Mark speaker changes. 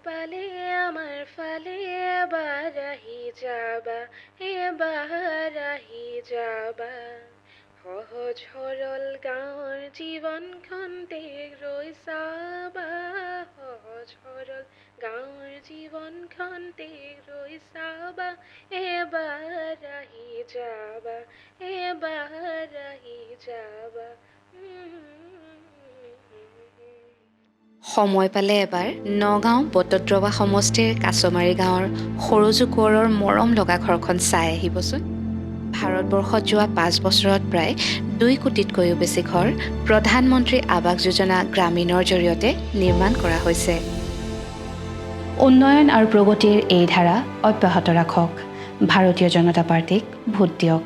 Speaker 1: পালে আমাৰ ফালে এবাৰ আহি যাবা, এবাৰ আহি যাবা। সহজ সৰল গাঁৱৰ জীৱনখন ৰৈ চাবা, সহজ সৰল গাঁৱৰ জীৱনখন ৰৈ চাবা, এবাৰ আহি যাবা, এবাৰ আহি যাবা।
Speaker 2: সময় পালে এবাৰ নগাঁও বটদ্ৰৱা সমষ্টিৰ কাছমাৰী গাঁৱৰ সৰজু কোঁৱৰৰ মৰম লগা ঘৰখন চাই আহিবচোন। ভাৰতবৰ্ষত যোৱা 5 বছৰত প্ৰায় 2 কোটিতকৈও বেছি ঘৰ প্ৰধানমন্ত্ৰী আৱাস যোজনা গ্ৰামীণৰ জৰিয়তে নিৰ্মাণ কৰা হৈছে। উন্নয়ন আৰু প্ৰগতিৰ এই ধাৰা অব্যাহত ৰাখক। ভাৰতীয় জনতা পাৰ্টীক ভোট দিয়ক।